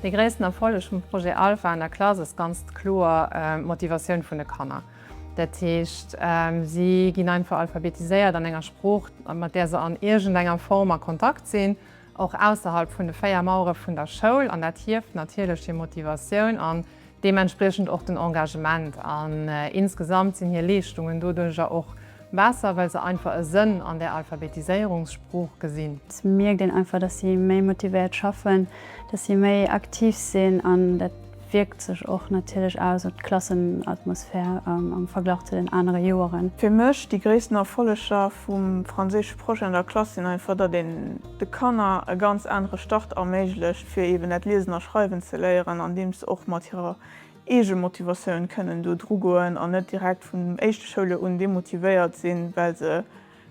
Dee gréissten Erfolleg vum Projet Alpha an der Klass ass ganz kloer d'Motivatioun vun de Kanner. Dat heescht, si ginn einfach alphabetiséiert an enger Sprooch, mat där se an iergendenger Form a Kontakt sinn, och ausserhalb vun de 4 Mauere vun der Schoul. An dat hieft natierlech hir Motivatioun an deementspriechend och den Engagement. An insgesamt sinn hir Leeschtungen doduercher och besser, well se einfach e Sënn an där Alphabetiséierungssprooch gesinn. Et mierkt een einfach, dass si méi motivéiert schaffen, dass si méi aktiv sinn an dat wierkt sech och natierlech aus op d'Klassenatmosphär am Verglach zu den anere Joeren. Fir mech déi gréissten Erfolleger vum franséische Projet an der Klass sinn einfach, datt een de Kanner e ganz anere Start erméiglecht, fir eben dat Liesen a Schreiwen ze léieren, andeems se och mat hirer Eegemotivatioun kënnen do drugoen an net direkt vun dem éischte Schouljoer un demotivéiert sinn, well se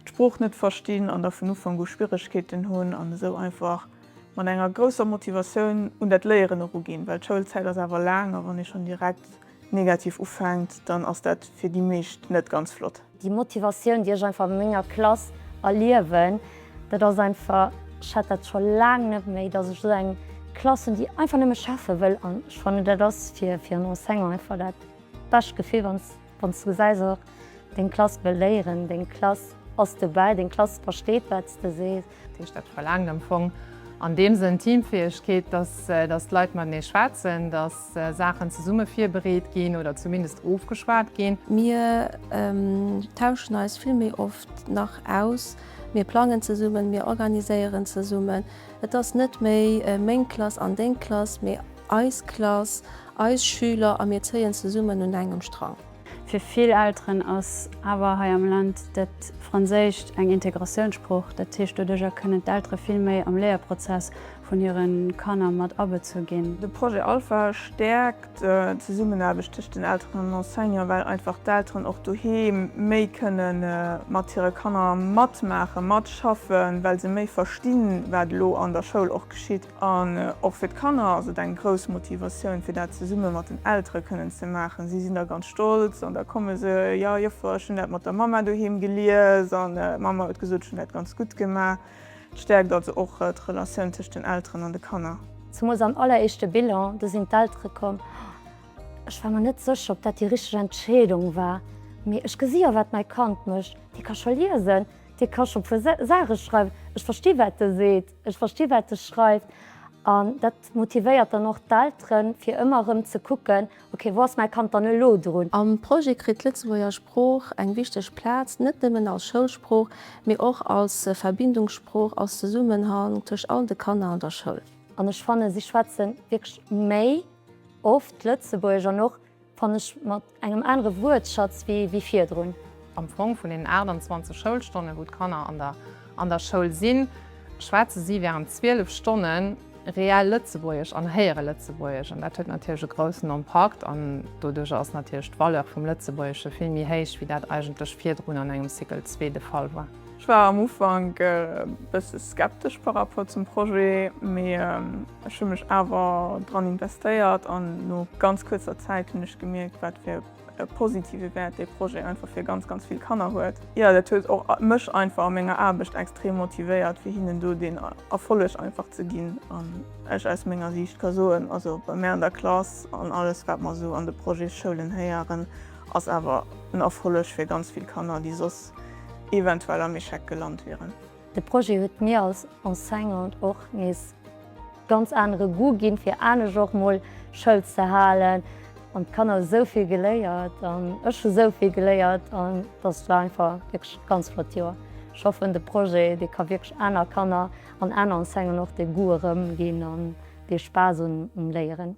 d'Sprooch net verstinn an da vun Ufank u Schwieregkeeten hunn an esou einfach mat enger grousser Motivatioun un dat Léieren eruginn, well d'Schoulzäit ass awer laang a wann ee schonn direkt negativ ufänkt, dann ass dat fir déi meescht net ganz flott. Déi Motivatioun, déi ech einfach a menger Klass erliewen, dat ass einfach, ech hat dat scho laang net méi, dass ech esou eng Klass hunn, déi einfach nëmme schaffe wëll. An ech fannen, dat ass fir en Enseignant einfach dat bescht Gefill, wann s Wann s du gesäis och, deng Klass wëll léieren, deng Klass ass dobäi, deng Klass versteet, wat s de sees. Dat heescht, dat verlaangt am Fong an deem Sënn Teamfäegkeet, dass dass d'Leit matenee schwätzen, dass Saachen zesumme virbereet ginn oder zumindest ofgeschwat ginn. Mir tauschen eis vill méi oft nach aus, mir plangen zesummen, mir organiséieren zesummen. Et ass net méi meng Klass an deng Klass, mee eis Klass, eis Schüler a mir zéien zesummen un engem Strang. Fir vill Elteren ass awer hei am Land dat Franséischt eng Integratiounssprooch. Dat heescht, doduercher kënnen d'Eltere vill méi am Léierprozess vun hire Kanner mat abezu ginn. De Projet Alpha stäerkt d'Zesummenaarbecht tëscht den Elteren an den Enseignanten, well einfach d'Elteren och doheem méi kënne mat hire Kanner matmaachen, matschaffen, well se méi verstinn, wat elo an der Schoul och geschitt. An och fir d'Kanner ass et eng grouss Motivatioun, fir dat zesumme mat den Eltere kënnen ze maachen. Si sinn da ganz stolz an da komme se, Jo, Joffer, ech hunn dat mat der Mamma doheem gelies an d'Mamma huet gesot, ech hunn dat ganz gutt gemaach. Et stäerkt also och d'Relatioun tëscht den Elteren an de Kanner. Zemools am alleréischte Bilan, do sinn d'Eltere komm. Ech war mer net sécher, ob dat déi richteg Entscheedung war, mee ech gesi jo, wat mäi Kand mécht. Dee ka scho liesen, dee ka scho puer Saache schreiwen. Ech versti wat e seet. Ech versti wat e schreift an dat motivéiert dann och d'Elteren, fir ëmmer erëm ze kucken, ok, wou ass mäi Kand dann elo drun? Am Projet kritt d'Lëtzebuerger Sprooch eng wichteg Plaz, net nëmmen als Schoulsprooch, mee och als Verbindungssprooch, als Zesummenhang tëscht all de Kanner an der Schoul. An ech fannen, si schwätze wierklech méi oft Lëtzebuergesch an och Fann ech mat engem anere Wuertschatz wéi virdrun. Am Fong vun den 28 Schoulstonnen, wou d'Kanner an der an der Schoul sinn, schwätze si während 12 Stonne reell Lëtzebuergesch an héiere Lëtzebuergesch. An dat huet natierlech e groussen Impakt an doduercher ass natierlech d'Valeur vum Lëtzebuergesche vill méi héich, wéi dat eigentlech virdrun an engem Cycle zwee de Fall war. Ech war am Ufank e bësse skeptesch par rapport zum Projet, mee ech hu mech awer dran investéiert an no ganz kuerzer Zäit hunn ech gemierkt, wat fir e positive Wäert dee Projet einfach fir ganz, ganz vill Kanner huet. Jo, dat huet och mech einfach a menger Aarbecht extrem motivéiert, fir hinnen do deen Erfolleg einfach ze ginn. An ech aus menger Siicht ka soen, also bei mär an der Klass an alles wat mer esou an de Projetsschoulen héieren, ass awer en Erfolleg fir ganz vill Kanner, déi soss eventuell am Echec gelant wieren. De Projet huet mir als Enseignante och nees ganz anere Goût ginn, fir anescht och mol Schoul ze halen. An d'Kanner hu sou vill geléiert an ech hu sou vill geléiert an dat war einfach wierklech e ganz flott Joer. Ech hoffen de Projet dee ka wierklech aner Kanner an aner Enseignanten och dee Goût erëm ginn an dee Spaass um Léieren.